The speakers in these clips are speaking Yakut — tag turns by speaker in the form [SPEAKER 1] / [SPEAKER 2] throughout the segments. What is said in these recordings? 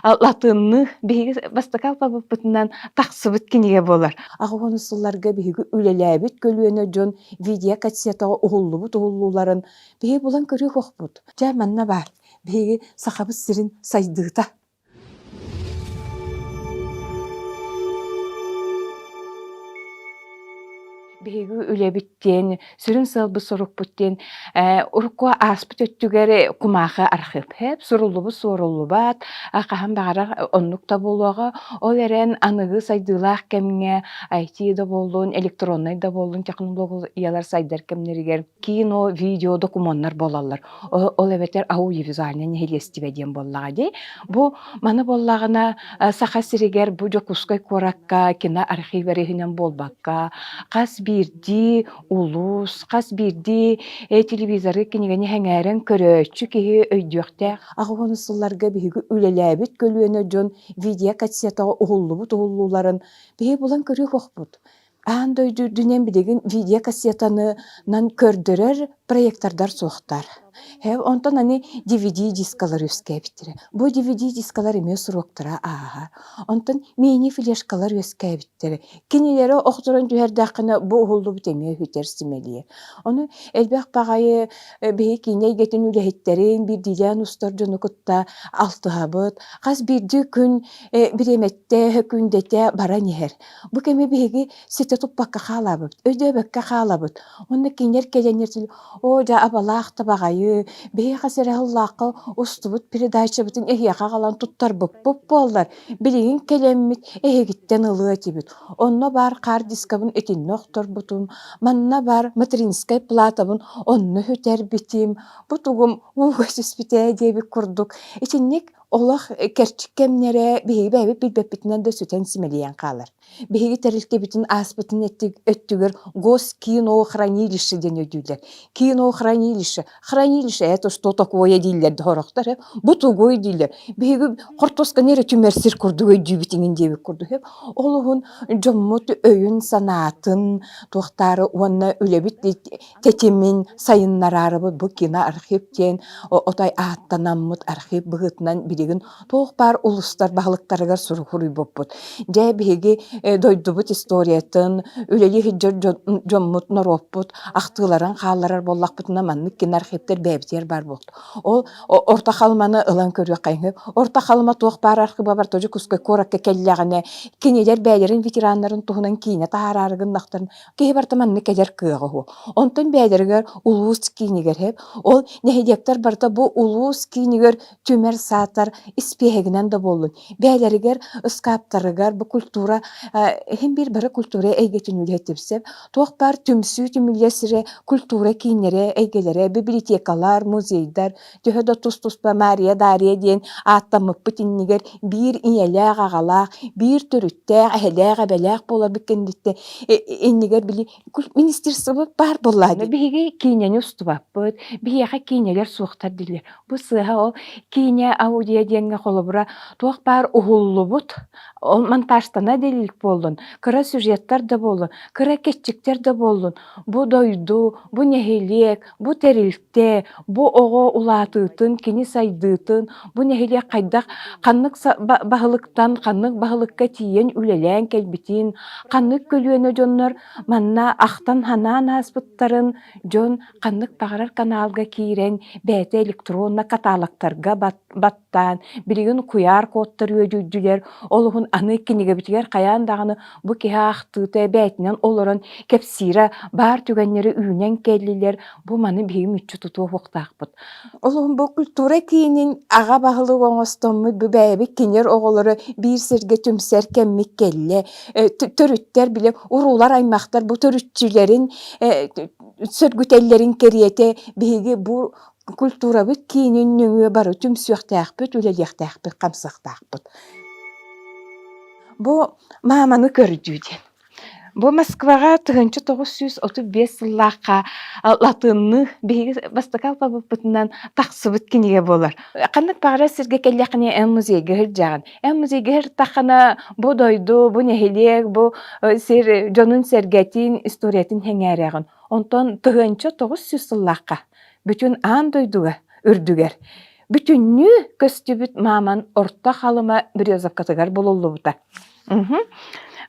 [SPEAKER 1] латынныы биһиги бастакы алпабыппытынан тахсыбыт кинигэ буолар.
[SPEAKER 2] Аҕыс сылларга биһиги үлэлээбит көлүөнэ дьон видеокассетаҕа уһуллубут уһуллууларын биһиги булан көрүөх охпут. Дьэ манна баар биһиги Сахабыт сирин сайдыыта.
[SPEAKER 1] Биһиги үлэбит диэн, сүрүн сыалбыт-сорукпут диэн урукку ааспыт өттүгэр кумаахы архыып суруллубут суоруллубат, хаһан баҕарар оннук да буолуоҕа. Ол эрэн аныгы сайдыылаах кэмҥэ IT да буоллун, электроннай да буоллун технологиялар сайдар кэмнэригэр кино, видео докумуоннар буолаллар. Ол эбэтэр аудиовизуальнай нэһилиэстибэ диэн буоллаҕа дии. Бу маны буоллаҕына Саха сиригэр бу Дьокуускай куоракка киноархив эрэ буолбакка, хас биирдии улуус, хас биирдии телевизоры кинигэни сэҥээрэн көрөөччү киһи өйдүөхтээх.
[SPEAKER 2] Аҕыс сылларга биһиги үлэлээбит көлүөнэ дьон видеокассетаҕа уһуллубут уһуллууларын биһиги булан көрүөх охпут. Аан дойду үрдүнэн билигин видеокассетанынан көрдөрөр проектордар суохтар. Онтон аны DVD-дискалар үөскээбиттэрэ. Бу DVD-дискалар эмиэ суруктара ааһар. Онтон мини-флешкалар үөскээбиттэрэ. Кинилэри охторон түһэрдэххинэ бу уһуллубут эмиэ үтэр симэлийэр. Ону элбэх баҕайы биһиги киинэ эйгэтин үлэһиттэрин, биирдиилээн устар дьону кытта алтыһабыт. Хас биирдии күн бириэмэттэ, күндэтэ баран иһэр. Бу кэми биһиги ситэ туппакка хаалабыт, өйдөөбөккө хаалабыт. Уонна кинилэр кэлэннэр оо дьэ абалаах да баҕайы, биһиэхэ сэрэ-сыллаахха устубут передачабытын эһиэхэ аҕалан туттарбыппыт буоллар, билигин кэлэммит эһигиттэн ылыа этибит. Онно баар хаар дискабын итиннэ охторбутум, манна баар материнскай платабын онно сүтэрбитим, бу тугум ууга түспүтэ диэбит курдук. Итинник Олох кэрчик кэмнэрэ биһиги бэйэбит билбэппитинэн да сүтэн симэлийэн хаалар. Биһиги тэрилтэбитин ааспытын өттүгэр госкинохранилище диэн өйдүүллэр. Кинохранилище. Хранилище это что такое дииллэр да сорохтор. Бу тугуй дииллэр. Биһиги хортуосканы эрэ түмэр сир курдук өйдүүбүт иҥин диэбит курдук. Ол уһун дьоммут өйүн-санаатын туохтаары уонна үлэбит тэтимин сайыннараарыбыт бу киноархив диэн отой ааттанаммыт архив быһыытынан билигин туох баар улуустар баһылыктарыгар сурук суруйбуппут. Дьэ биһиги дойдубут историятын, үлэлии сылдьар дьоммут, норуоппут ахтыыларын хаалларар буоллахпытына маннык киноархивтар бэйэбитигэр баар буолт. Ол Орто Халыманы ылан көрүөххэ Орто Халыма туох баар архыыба бар Дьокуускай куоракка кэллэҕинэ кинилэр бэйэлэрин ветераннарын туһунан киинэ таһаараары гыннахтарын Киһи барыта маннык кэлэр кыаҕа уһу. Онтон бэйэлэригэр улуус киинигэр һэп, ол нэһилиэктэр барыта бу улуус киинигэр түмэр саатар испиэһэгинэн да буоллун, бэйэлэригэр ыскааптарыгар бу культура иһин биир бары культура эйгэтин үлэһиттибсэп, туох баар түмсүү түмүллэр сирэ, культура кииннэрэ, эйгэлэрэ, библиотекалар, музейдар, төһө да тус-туспа Мария Дария диэн ааттаммыппыт иннигэр биир ийэлээх аҕалаах, биир төрүттээх, эһэлээх эбэлээх буоларбыт кэнниттэн иннигэр били министерствобыт баар буоллаа дии.
[SPEAKER 1] Биһиги киинэни устубаппыт, биһиэхэ киинэлэр суохтар дииллэр. Бу сыыһа ол киинэ аудио диэҥҥэ холобура туох баар уһуллубут, ол монтажтана да илик буоллун, кыра сюжеттар да буоллун, кыра кэччиктэр да буоллун, бу дойду, бу нэһилиэк, бу тэрилтэ, бу оҕо улаатыытын, кини сайдыытын, бу нэһилиэк хайдах ханнык баһылыктан ханнык баһылыкка тиийэн үлэлээн кэлбитин, ханнык көлүөнэ дьоннор манна ахтан-санаан ааспыттарын дьон ханнык баҕарар каналга киирэн бэйэтэ электронно каталогтарга баттаан, билигин куйаар кодтар үөдүйдүлэр, ол уһун аны кинигэбитигэр хайаан даҕаны бу киһи аахтыыта эбээтинэн олорон кэпсиирэ баар түгэннэри үүнэн кэллилэр, бу маны биһиги мүччү тутуохтаахпыт.
[SPEAKER 2] Олоһун бу культура киинин аҕа баһылык оҥостоммут бу бэйэбит кинилэр оҕолоро биир сиргэ түмсэр кэммит кэллэ. Төрүттэр бile уруулар аймахтар бу төрүччүлэрин сөргүтэллэрин кэриэтэ биһиги бу культурабыт киинин нөҥүө бары түмсүөхтээхпит, үлэлиэхтээхпит, хамсыахтаахпыт.
[SPEAKER 1] Бу мааманы көрдүү диэн. Бу Москваҕа 1935 сыллаахха латынныы биһиги бастакы алпабыппытынан тахсыбыт кинигэ буолар. Ханнык баҕарар сиргэ кэллэххинэ эн музейга сылдьаҕын. Эн музейга сырыттаххына бу дойду, бу нэһилиэк, бу сир дьонун-сэргэтин, историятын сэҥээрэҕин. Онтон 1900 сыллаахха бүтүн аан дойдуга үрдүгэр. бүтүннүү көстүбүт мааман Орто Халыма Березовкатыгар булуллубута.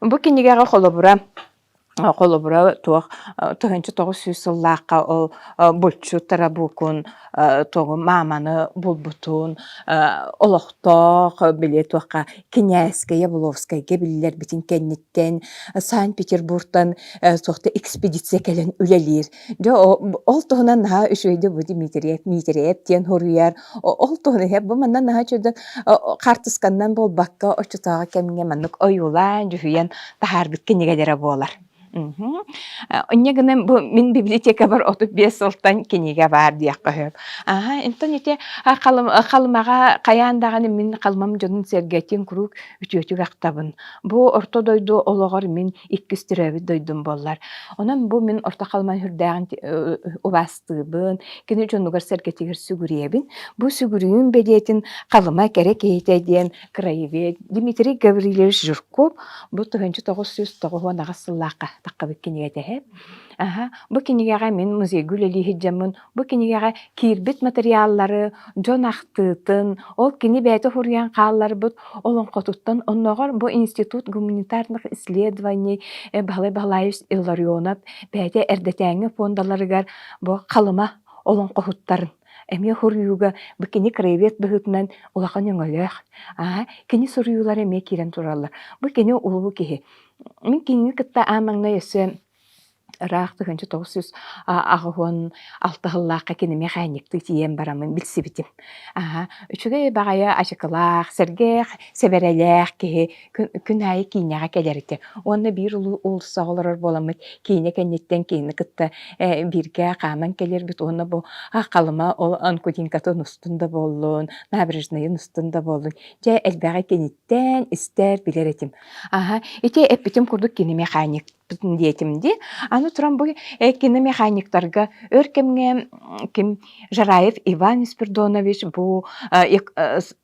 [SPEAKER 1] Бу кинигэҕэ холобура холобура туох 1900 сыллаахха ол булчут Тарабукун тугу мааманы булбутун олохтоох били туохха кинээскэ Явловскайга биллэрбитин кэнниттэн Санкт-Петербургтан туохта экспедиция кэлэн үлэлиир. Дьэ ол туһунан наһаа үчүгэйдик бу Дмитриев Дмитриев диэн суруйар. Ол туһунан бу манна наһаа үчүгэйдик хаартысканнан буолбакка оччотооҕу кэмҥэ маннык ойуулаан дьүһүйэн таһаарбыт кинигэлэрэ буолар. Инньэ гынан бу мин библиотекабар 35 сылтан кинигэ баар диэххэ сөп. Аха, онтон ити Халымаҕа хайаан даҕаны мин Халымам дьонун сэргэтин куруук үтүөтүк ахтабын. Бу орто дойду олоҕор мин иккис төрөөбүт дойдум буоллар. Онон бу мин Орто Халыман сүрдээҕин убаастыыбын, кини дьонугар-сэргэтигэр сүгүрүйэбин. Бу сүгүрүйүүм бэлиэтин Халыма кэрэ киһитэ диэн краевед Дмитрий Гаврильевич Жирков бу 1998 сыллаахха таххабыт кинигэтэ эһэ. Аха, бу кинигэҕэ мин музейга үлэлии сылдьаммын, бу кинигэҕэ киирбит материаллары, дьон ахтыытын, ол кини бэйэтэ суруйан хаалларбыт олоҥхотуттан оннооҕор бу Институт гуманитарных исследований Баһылай Баһылаевич Илларионов бэйэтэ эрдэтээҥҥи фондаларыгар бу Халыма олоҥхоһуттарын эмиэ суруйууга бу кини краевед быһыытынан улахан өҥөлөөх. Аа, кини суруйуулара эмиэ киирэн тураллар. Бу кини улуу киһи. Мин кинини кытта аан маҥнай өссө ыраах 1986 сыллаахха кини механиктыы тиийэн бараммын билсибитим. Аһа, үчүгэй баҕайы ачыкылаах, сэргэх, сэбэрэлээх киһи күн, күн аайы киинэҕэ кэлэр этэ. Уонна биир уулуссаҕа олорор буоламмыт киинэ кэнниттэн кинини кытта бииргэ хааман кэлэрбит уонна бу Халыма ол Анкудинкатын устун да буоллун, набережнайын устун да буоллун, дьэ элбэҕи киниттэн истэр, билэр этим. Аһа, ити эппитим курдук кини механик диэтим дии. Аны туран бу киномеханиктарга өр кэмҥэ ким Жараев Иван Спирдонович бу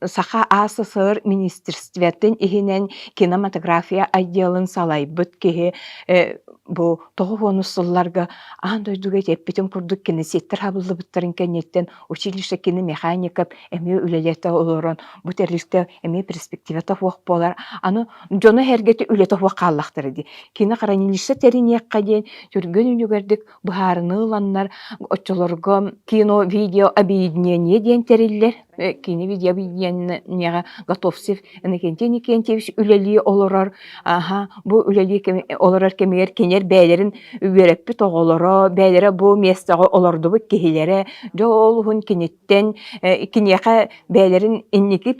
[SPEAKER 1] Саха АССР министерствотын иһинэн кинематография отделын салайбыт киһи бу тоҕус сылларга аан дойдуга эппитим курдук киносеттэр хабыллыбыттарын кэнниттэн училище киномехаников эмиэ үлэлэтэ олорон бу тэрилтэ эмиэ перспективата суох буолар. Аны дьону эргэтэ үлэтэ суох хааллахтара дии. Кинохранилище тэриниэххэ диэн түргэн үнүгэрдик быһаарыныы ыланнар оччолорго кино-видео объединение диэн тэриллэр. Кино-видео объединениеҕа Готовцев Иннокентий Иннокентьевич үлэлии олорор. Аха, бу үлэлии олорор кэмигэр кинилэр бэйэлэрин үөрэппит оҕолоро, бэйэлэрэ бу миэстэҕэ олордубут киһилэрэ, дьэ ол уһун киниттэн киниэхэ бэйэлэрин инники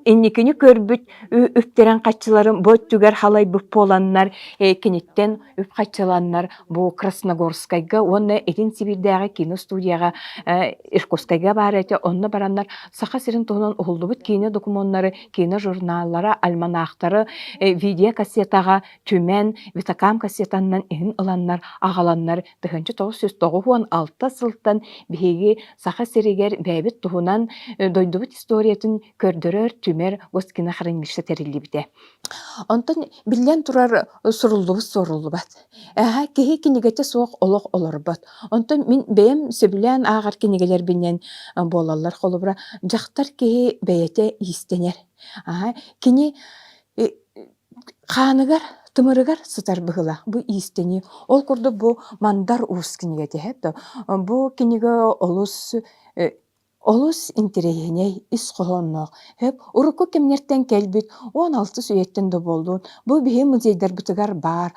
[SPEAKER 1] инникини көрбүт үптэрин хаччыларын бу өттүгэр халайбыт буоланнар киниттэн үп хаччыланнар бу Красногорскайга уонна Илин Сибиирдээҕи киностудияҕа Иркутскайга баар этэ онно бараннар Саха сирин туһунан уһуллубут киинэ докумуоннары киножурналлара альманахтары видеокассетаҕа түмэн Витакам кассетаннан иһин ыланнар аҕаланнар 1996 сылтан биһиги Саха сиригэр бэйэбит туһунан дойдубут историятын көрдөрөр, түмэр Госкинохранилище тэриллибитэ. Онтон биллэн турар суруллубут суоруллубат. Эһэ киһи кинигэтэ суох олох олорбот. Онтон мин бэйэм сөбүлээн ааҕар кинигэлэрбинэн буолаллар. Холобура, дьахтар киһи бэйэтэ иистэнэр. Аһа, кини Хааныгар, тымырыгар сытар быһыылаах бу иистэнии. Ол курдук бу Мандар Уус кинигэтэ Бу кинигэ олус олус интэриэһинэй, ис хоһоонноох. Сөп урукку кэмнэртэн кэлбит 16 үйэттэн да буоллун, бу биһи музейдарбытыгар баар,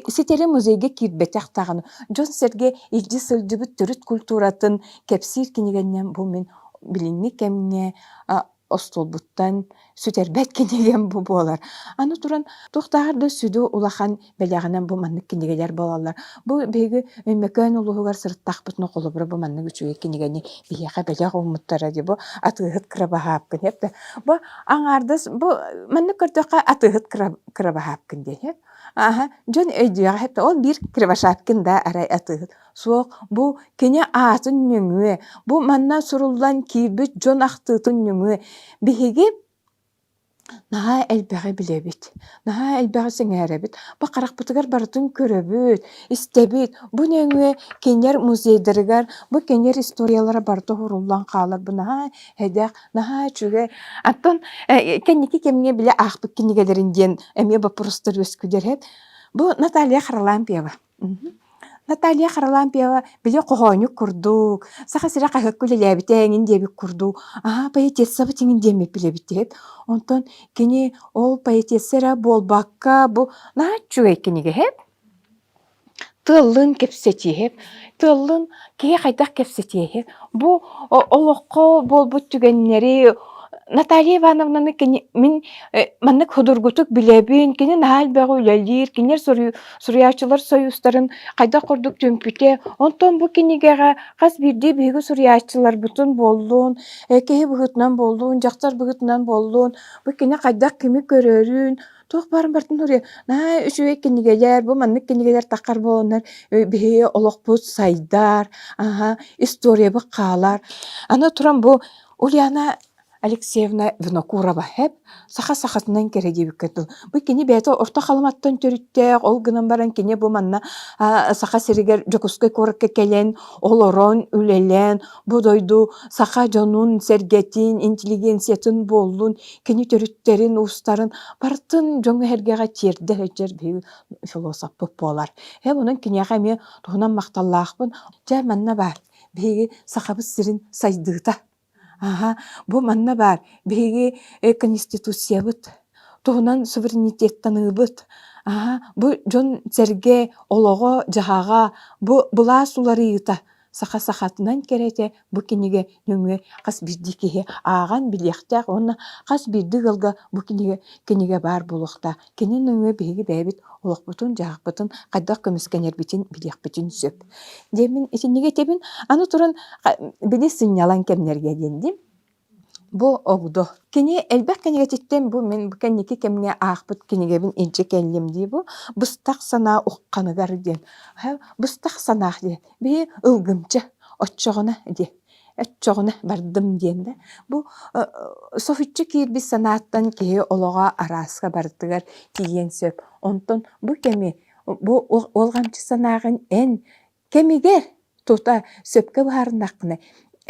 [SPEAKER 1] ситэри музейга киирбэтэх даҕаны дьон-сэргэ илдьи сылдьыбыт төрүт культуратын кэпсиир кинигэннэн бу мин билиҥҥи кэмҥэ остуолбуттан сүтэрбэт кинигэм бу буолар. Аны туран туохтааҕар да сүдү улахан бэлэҕинэн бу маннык кинигэлэр буолаллар. Бу биһиги Өймөкөөн улууһугар сырыттахпытына холобура бу маннык үчүгэй кинигэни биһиэхэ бэлэх ууммуттара дии бу атыыһыт Кырабаһаапкын эптэ. Бу аҥаардас бу маннык көрдөххө атыыһыт Кырабаһаапкын диэн Аха, дьон өйдүөҕэ эптэ ол биир Кривошапкин да арай атыыһыт Суох, бу кини аатын нөҥүө, бу манна суруллан киирбит дьон ахтыытын нөҥүө биһиги. Наһаа элбэҕи билэбит, наһаа элбэҕи сэҥээрэбит. Бу харахпытыгар барытын көрөбүт, истэбит. Бу нөҥүө кинилэр музейдарыгар, бу кинилэр историялара барыта уһуруллан хаалар. Бу наһаа эдэх, наһаа үчүгэй. Оттон кэнники кэмҥэ бile аахпыт кинигэлэрин диэн эмиэ боппуруостар үөскүүлэр эбит. Бу Наталья Харлампьева. Наталья Харлампьева били хоһоонньук курдук, Саха сирэ хаһыакка үлэлээбитэ эҥин диэбит курдук, аһаа поэтессабыт эҥин диэммит билэбит диэт. Онтон кини ол поэтесса эрэ буолбакка, бу наһаа үчүгэй кинигэ иһит. Тыаллыын кэпсэтииһит, тыаллыын киһи хайдах кэпсэтиэһит. Бу олоххо буолбут түгэннэри Наталья Ивановнаны кини мин маннык судургутук билэбин, кини наһаа элбэҕи үлэлиир, кинилэр суруйааччылар сойуустарын хайдах курдук түмпүтэ. Онтон бу кинигэҕэ хас биирдии биһиги суруйааччыларбытын буоллун, киһи быһыытынан буоллун, дьахтар быһыытынан буоллун, бу кини хайдах кими көрөрүн, туох баарын барытын суруйар. Наһаа үчүгэй кинигэлэр, бу маннык кинигэлэр таххар буоланнар биһиги олохпут сайдар, аһа, историябыт хаалар. Аны туран бу Ульяна Алексеевна Винокурова һэп саха сахатынан кэрэ диэбиккэ дылы. Бу кини бэйэтэ Орто Халыматтан төрүттээх, ол гынан баран кини бу манна Саха сиригэр Дьокуускай куоракка кэлэн олорон, үлэлээн, бу дойду саха дьонун, сэргэтин, интеллигенциятын буоллун, кини төрүттэрин, уустарын барытын дьоҥҥо-сэргэҕэ тиэрдэ сылдьар биһиги философпыт буолар. Э, онон киниэхэ эмиэ туһунан махталлаахпын. Дьэ, манна баар биһиги Сахабыт сирин сайдыыта. Аһа, бу манна баар биһиги Конституциябыт туһунан суверенитеттаныыбыт. Аһа, бу дьон-сэргэ олоҕо-дьаһаҕа, бу былаас уларыйыыта саха сахатынан кэрэтэ бу кинигэ нөҥүө хас биирдии киһи ааҕан билиэхтээх уонна хас биирдии ыалга бу кинигэ кинигэ баар буолуохтаах. Кини нөҥүө биһиги бэйэбит олохпутун-дьаһахпытын хайдах көмүскэнэрбитин билиэхпитин сөп. Диэммин итинниги этэбин. Аны туран били сынньалаҥ кэмнэргэ диэн дии. Бу огдо. Кини элбэх кинигэтиттэн бу мин бу кэнники кэмҥэ аахпыт кинигэбин илдьэ кэллим дии бу быстах санаа ухханыгар диэн. Быстах санаах диэн. Биһи ылгымча оччоҕуна диэн оччоҕуна бардым диэн да бу соһуччу киирбит санааттан киһи олоҕо арааска барытыгар тиийиэн сөп онтон бу кэми бу уолҕамчы санааҕын эн кэмигэр тута сөпкө быһаарыннаххына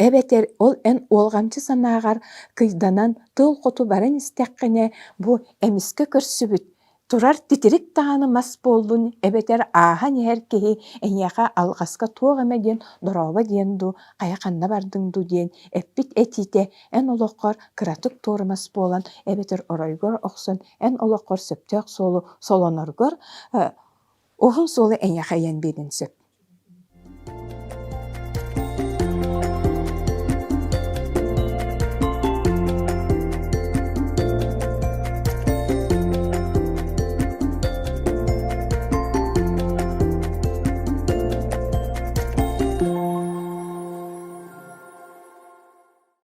[SPEAKER 1] эбэтэр ол эн уолҕамчы санааҕар кыйданан тыл хоту баран истэххинэ бу эмискэ көрсүбүт Турар титирик даҕаны мас буоллун эбэтэр ааһан иһэр киһи эйиэхэ алҕаска туох эмэ диэн дорообо диэн дуу, хайа ханна бардыҥ дуу диэн эппит этиитэ эн олоххор кыратык туорумас буолан эбэтэр оройгор охсон эн олоххор сөптөөх суолу солоноргор уһун суолу эйиэхэ ыйан биэриэн сөп.